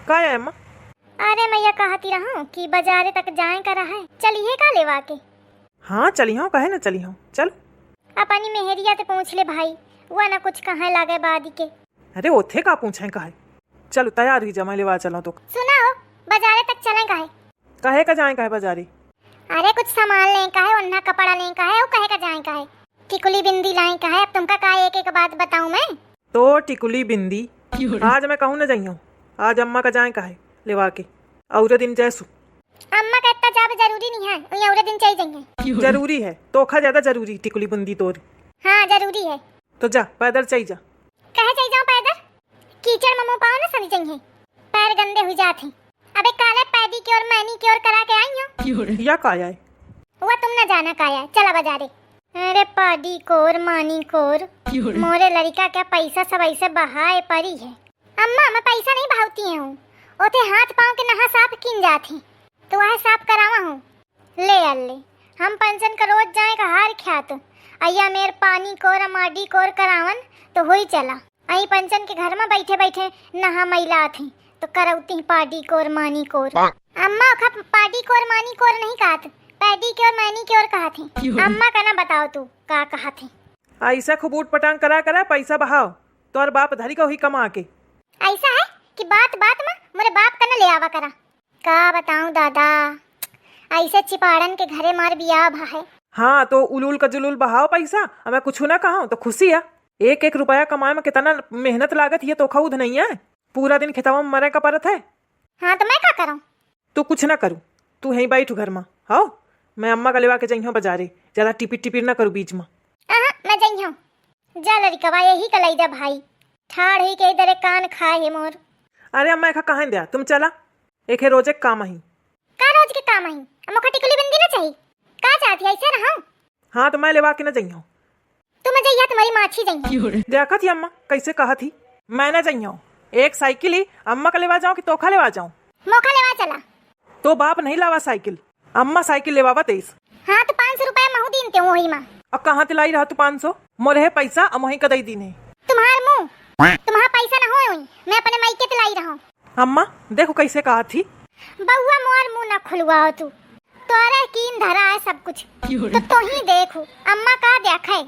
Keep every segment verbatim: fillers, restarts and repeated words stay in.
का है अम्मा? अरे मइया, कहती रहूं कि बजारे तक जाए का रहा है, चलिए का लेवा के? हाँ चलिहौं, काहे न चलिहौं, चल। अपनी मेहरिया ते पूछ ले भाई, वो ना कुछ कहे लागे बादी के। अरे ओथे का पूछे काहे, चल तैयार हुई जा, मैं लेवा चलौं तो। सुना हो, बजारे तक चले काहे? काहे का जाए काहे बजारे? अरे कुछ सामान लें काहे, ओन्हा कपड़ा लें काहे, वो कहे का जाए काहे? टिकुली बिंदी लाए काहे? अब तुमका का एक एक बात बताऊं मैं? तो टिकुली बिंदी, आज मैं कहूँ न जइहौं, आज अम्मा का जाए काहे लेवा के, औरे दिन जैसु। अम्मा का इतना जाब जरूरी नहीं है, वही औरे दिन चली जइहैं। जरूरी है, तोखा ज्यादा जरूरी टिकुली बिंदी तोर। हाँ जरूरी है। तो जा पैदल चली जा। कहे चली जाऊं पैदल? कीचड़ में मुंह पाँव न सनी जइहैं, पैर गंदे हुई जात हैं। अबे काले पैडी की ओर मैनी की ओर करा के आई हूँ। या का आए? वो तुम न जाना का आए, चला बजारे। अरे पाडी कोर मानी कोर, मोरे लड़िका का पैसा सब ऐसे बहाए परी है। अम्मा, मैं पैसा नहीं बहावती हूँ, ओते हाथ पाँव के नहा साफ किन जात ही, तो वह साफ करावा हूँ। ले अल्ले, हम पंचन का रोज जाए का हार ख्यात, अइया मेर पानी कोर माडी कोर करावन, तो होई चला। अई पंचन के घर में बैठे बैठे नहा मैला आथे, तो करौती पाडी कोर मानी कोर। अम्मा ओखा पाडी कोर मानी कोर नहीं कहत, पैडी कोर मैनी कोर कहत है। अम्मा का ना बताओ तू का कहत है। ऐसा खूब उठ पटांग करा करा पैसा बहाओ, तोर बाप धरी का हुई कमा के। ऐसा है कि बात बात में मोरे बाप का ना ले आवा करा। का बताऊं दादा, ऐसे चिपाड़न के घरे मार बियाह भा है। हाँ तो उलूल का जुलूल बहाओ पैसा, अब मैं कुछ ना कहूँ तो खुशी है। एक एक रुपया कमाए में कितना मेहनत लागत, ये तो खुद नहीं है, पूरा दिन खेतवा में मरे का परत है। हाँ तो मैं का करूं? तू कुछ ना करू, तू यहीं बैठ घर में। हाओ, मैं अम्मा का लेवा के जइहौं बजारे, ज्यादा टिपिर टिपिर ना करू बीच में। अहाँ, मैं जइहौं। जा लड़िकवा, यही का लई जा भाई, ठाड़ ही के इधरे कान खाए है मोर। अरे अम्मा, एका कहाँ द्या, तुम चला, एके रोज एक काम अही। का रोज के काम अही? अम्मा का टिकुली बिंदी ना चाही? का चाहती है, ऐसे रहूं? हाँ, तो मैं लेवा के ना जइहौं। तुम जइहा, तुम्हारी माछी जइहा। देखत ही अम्मा, कैसे कहत ही, मैं ना जइहौं। एक साइकिल ही अम्मा का लेवा जाऊं कि तोखा लेवा जाऊं? मोखा लेवा चला। तो बाप नहीं लावा साइकिल, अम्मा साइकिल लेवावा तेईस। हाँ, तो पाँच सौ रुपया महू दीन ते वही माँ। अब कहाँ ते लाई रहा तू पाँच सौ? मोरे है पैसा, अब वहीं का दई दीन है। तुम्हार मुंह, तुम्हार पैसा ना होए हुई, मैं अपने मायके ते लाई रहा हूँ। अम्मा, देखो कैसे कहत ही। बउआ मोर मुंह ना खुलवाओ तू, तोरे कीन धरा है सब कुछ, तो तोही देखू, अम्मा का देखे,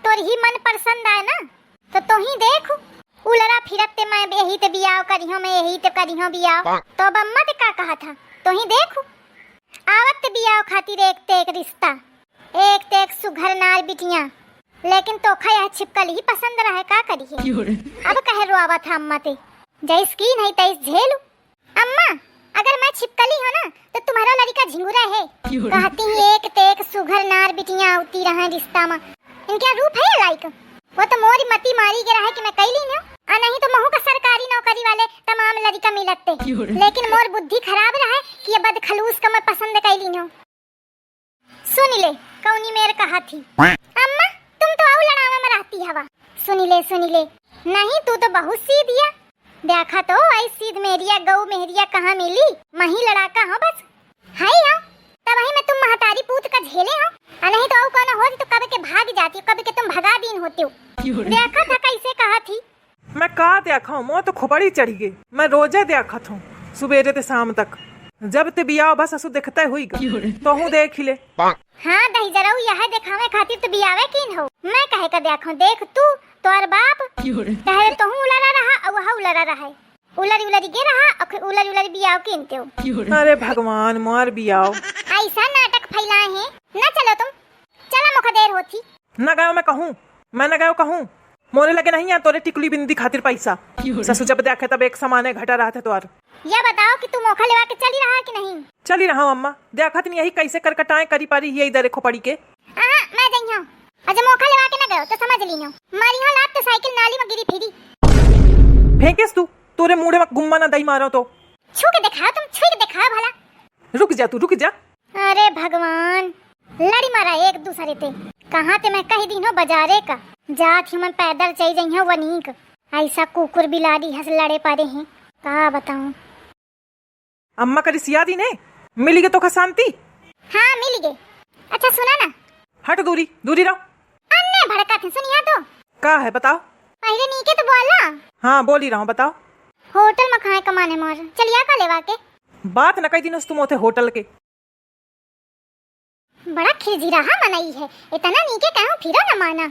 तोर ही मन पसंद आए ना, तो तोही देखू। उलरा फिरत ते मैं यही ते बियाह करिहो, मैं यही ते करिहो बियाह, तो अब अम्मा ते का कहा था, तोही देखू। आवत ते बियाह खातिर एक ते एक रिश्ता, एक ते एक सुघर नार बिटिया, लेकिन तोखा यह छिपकली ही पसंद रहे, का करिए? अब कहे रोआवत है अम्मा ते, जैस की नहीं तैस झेलू। अम्मा, अगर मैं छिपकली हो ना, तो तुम्हारा लड़िका झिंगुरा है। कहती ही एक ते एक सुघर नार बिटिया आवती रहे रिश्ता में। इनका रूप है लायक। वो तो मोरी मती मारी के रहे कि मैं कैली न, आ नहीं तो महू का सरकारी नौकरी वाले तमाम लड़िका मिलते। लेकिन मोर बुद्धि खराब रहे कि ये बदखलूस का मैं पसंद कैली न। सुन ले, कौनी मेर कहा थी। अम्मा, तुम तो आऊ लड़ावा में रहती हवा। सुन ले, सुन ले, नहीं तू तो बहुत सीधिया। देखा तो, आई सीध मेरिया, गऊ मेहरिया कहाँ मिली? मही लड़ाका हो बस। हाय हो, तब ही में तुम महतारी पूत का झेले हो। आ नहीं तो आऊ कौन होती तो कब के भाग जाती, कब के तुम भगा दीन होते हो। देखा था कैसे कहा थी। मैं का देखा हूँ, मोर तो खोपड़ी चढ़ी गई। मैं रोजे देखत हूँ, सुबेरे ते शाम तक। जब ते बियाह बस असु देखते हुई गा, तोहू देख ले। हाँ दही जराऊ, यह देखावे खातिर तो बियावे कीन हो। मैं कहे का देखो, देख तू, तोर बाप, चाहे तोहू उलरा रहा, अउ वह उलरा रहे। उलरी उलरी गे रहा, अउर उलरी उलरी बियाव कीनते हो। अरे भगवान, मोर बियाव। ऐसा नाटक फैलाए हैं, ना चलो तुम, चला मोखा देर होती। ना गयो मैं कहूँ, मैं ना गयो कहूँ। मोरे लगे नहीं है तोरे टिकुली बिंदी खातिर पैसा। ससु जब देखे तब एक समाने घटा रहत है तोर। या बताओ कि तू मोखा लेवा के चली रहा कि नहीं? चली रहा हूँ अम्मा, देखत नहीं यही कैसे करकटाए करी पारी ये इधर खोपड़ी के। हाँ, मैं जइहूँ। अज मोखा लेवा के ना गयो तो समझ लीनो, मारी हो लात तो साइकिल नाली में गिरी फिरी। फेंकेस तू, तोरे मुड़े में गुम्मा ना दई मारो तो। छू के दिखाओ तुम, छू के दिखाओ भला। रुक जा तू, रुक जा। अरे भगवान, लड़ी मारा एक दूसरे ते। कहाँ ते मैं कह दीनो बजारे का, जात ही मैं पैदल चल जइहूँ वनीक। ऐसा कुकुर बिलाड़ी हंस लड़े पड़े हैं, का बताऊँ। अम्मा का रिसिया दीने, मिली गे तोखा शांति? हाँ, मिली गे। अच्छा सुना ना। हट दूरी, दूरी रहो। अन्ने भड़का थे, सुनिया तो। का है बताओ? पहले नीके तो बोला। हाँ, बोली रहा हूँ, बताओ। होटल में खाए का माने मोर। चलिया का लेवा के? बात न कही दिनोस तुम ओथे होटल के। बड़ा खिरझिराहा मनई है, इतना नीके कहूँ फिरो न माना।